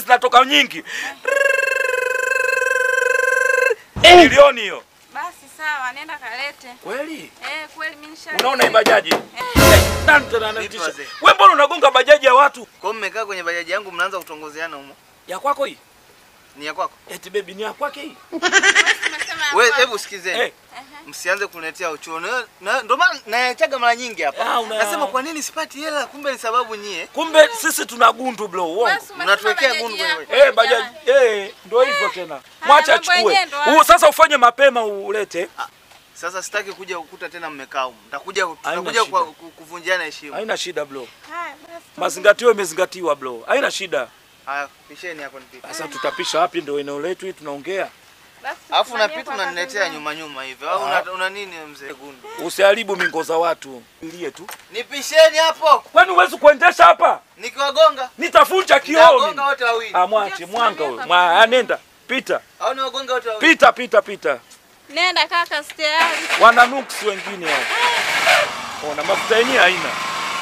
zinatoka nyingi. Milioni hiyo. Basi sawa, nenda kalete. Kweli? Kweli mimi nisha. Unaona hii bajaji? Nani tena? Wewe mbona unagonga bajaji ya watu? Kwa mmekaa kwenye bajaji yangu mnaanza kutongozeana humo. Ya kwako hii? Ni ya kwako? Eti baby ni ya kwake hii? Wewe hebu sikizeni. Msianze kuniletea uchuo. Ndio maana naachaga mara nyingi hapa. Nasema kwa nini sipati hela, kumbe ni sababu nyie. Kumbe sisi tuna gundu bro, uongo. Mnatuwekea gundu wewe. Bajaji ndio hivyo tena. Mwacha achukue. Sasa ufanye mapema ulete. Sasa sitaki kuja ukuta tena mmekaa huko. Nitakuja tutakuja kuvunjiana heshima. Haina shida bro. Haya basi. Mazingatio yamezingatiwa bro. Haina shida. Haya, pisheni hapo nipite. Sasa tutapisha wapi ndio eneo letu hii tunaongea. Alafu unapita unaniletea nyuma nyuma hivyo. Au una nini mzee gundu? Usiharibu mingo za watu. Ilie tu. Nipisheni hapo. Kwani huwezi kuendesha hapa? Nikiwagonga nitavunja kioo mimi. Nitagonga wote wawili. Mwache mwanga huyo. Nenda. Pita. Au niwagonga wote wawili. Pita pita pita. Nenda kaka tayari. Wana nuksi wengine hao. Ona mafuta yenyewe haina.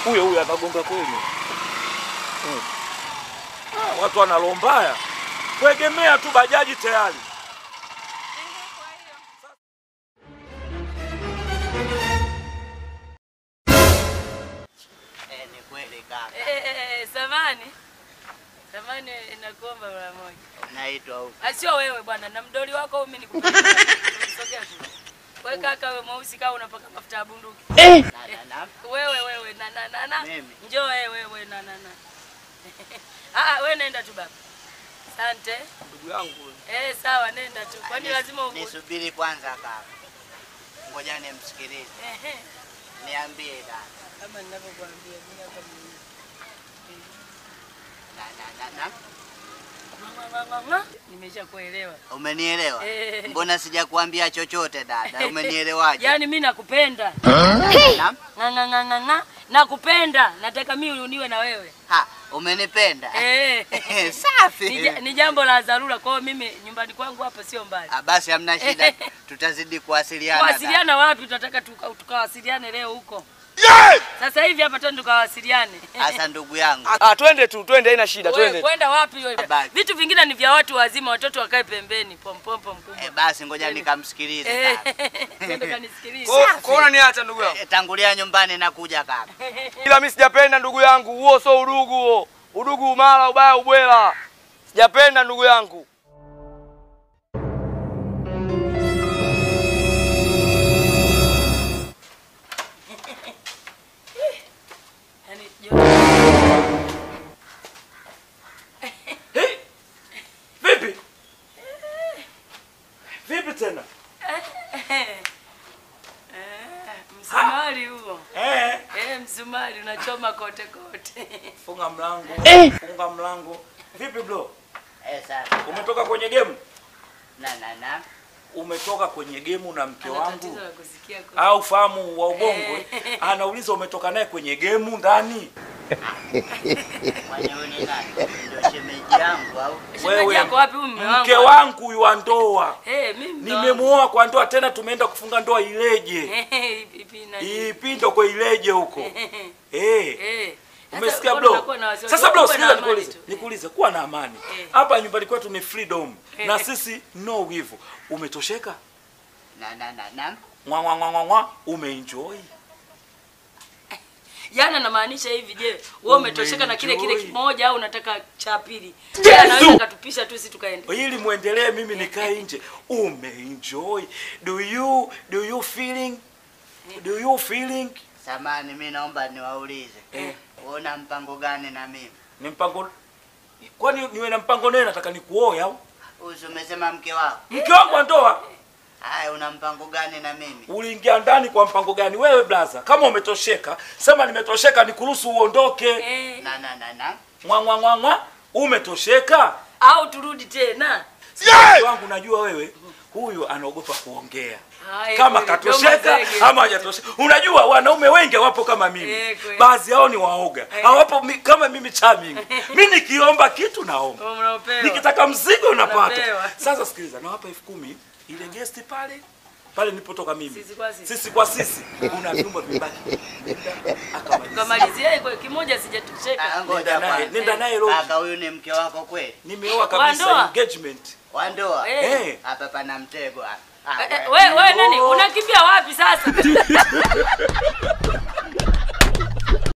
Huyo huyo anagonga kweli. Watu wanalombaya. Kuegemea tu bajaji tayari. Ni kweli kaka. Samani. Samani nakuomba mara moja. Naitwa huko. Sio wewe bwana, na mdoli wako mimi nikupenda. Sogea tu. Wewe kaka wewe mweusi kama unapaka mafuta ya bunduki. Na. Wewe wewe na na na. Njoo wewe wewe na na na. Wewe nenda tu baba. Asante. Ndugu yangu. Sawa nenda tu. Kwani lazima nisubiri kwanza kaka. Ngoja nimsikilize. Niambie dada. Kama ninavyokuambia mimi hapa mimi. Na na na. Mama, nimeshakuelewa. Umenielewa? Mbona sijakuambia chochote dada? Umenielewaje? Yaani mimi nakupenda. Naam. Nga. Nakupenda. Nataka mimi uniwe na wewe. Ha, umenipenda. Safi. Ni jambo la dharura kwa hiyo mimi nyumbani kwangu hapa sio mbali. Basi hamna shida. Tutazidi kuwasiliana. Kuwasiliana wapi? Tunataka tukawasiliane leo huko. Sasa hivi hapa twende tukawasiliane. Asa ndugu yangu. Twende tu, twende haina shida, twende. Kwenda wapi wewe? Vitu vingine ni vya watu wazima, watoto wakae pembeni. Pompompo mkubwa. Basi ngoja nikamsikilize kaka. Twende kanisikilize. Kwa unaniacha ndugu yangu? Tangulia nyumbani na kuja kaka. Ila mimi sijapenda ndugu yangu, huo sio udugu huo. Udugu mara ubaya ubwela. Sijapenda ndugu yangu. Vipi? Vipi tena? Msumari huo. Msumari unachoma kote kote. Funga mlango. Funga mlango. Vipi bro? Sawa. Umetoka kwenye game? Na na na. Umetoka kwenye game na mke wangu? Au fahamu wa ubongo? Anauliza umetoka naye kwenye game ndani? Kwani wewe ni nani? Ndio shemeji yangu au? Wewe yako wapi mume wangu? Mke wangu wa ndoa. Mimi nimemuoa kwa ndoa tena tumeenda kufunga ndoa Ileje. Ipi ndio kwa Ileje huko. Umesikia bro? Sasa bro, sikiliza nikuulize. Nikuulize kuwa na amani. Hapa nyumbani kwetu ni freedom na sisi no wivu. Umetosheka? Na na na na. Mwa mwa mwa mwa, umeenjoy. Yaani anamaanisha hivi, je, wewe umetosheka na kile kile kimoja au unataka cha pili? Anaweza katupisha tu sisi tukaenda. Ili muendelee mimi nikae nje. Umeenjoy. Do you feeling? Do you feeling? Samani mimi naomba niwaulize. Una mpango gani na mimi? Ni mpango? Kwani niwe na mpango nini? Nataka nikuoe au? Umesema mke wako. Mke wangu wa ndoa. Haya, una mpango gani na mimi? Uliingia ndani kwa mpango gani wewe blaza? Kama umetosheka, sema nimetosheka nikuruhusu uondoke. Na na na na. Mwa mwa mwa mwa, umetosheka au turudi tena? Yeah! Wangu najua wewe huyu anaogopa kuongea. Kama katosheka ama hajatosheka. Unajua wanaume wengi wapo kama mimi. Baadhi yao ni waoga. Hawapo kama mimi charming. Mimi nikiomba kitu naomba. Nikitaka mzigo napata. Sasa sikiliza, nawapa 10,000 ile guest pale Pale nilipotoka mimi. Sisi kwa sisi kuna vyumba vibaki. Akamalizia kwa kimoja sijatosheka. Nenda naye roho. Kaka huyu ni mke wako kweli? Nimeoa kabisa engagement. Wa ndoa? Hapa pana mtego hapa. Wewe nani? Unakimbia wapi sasa?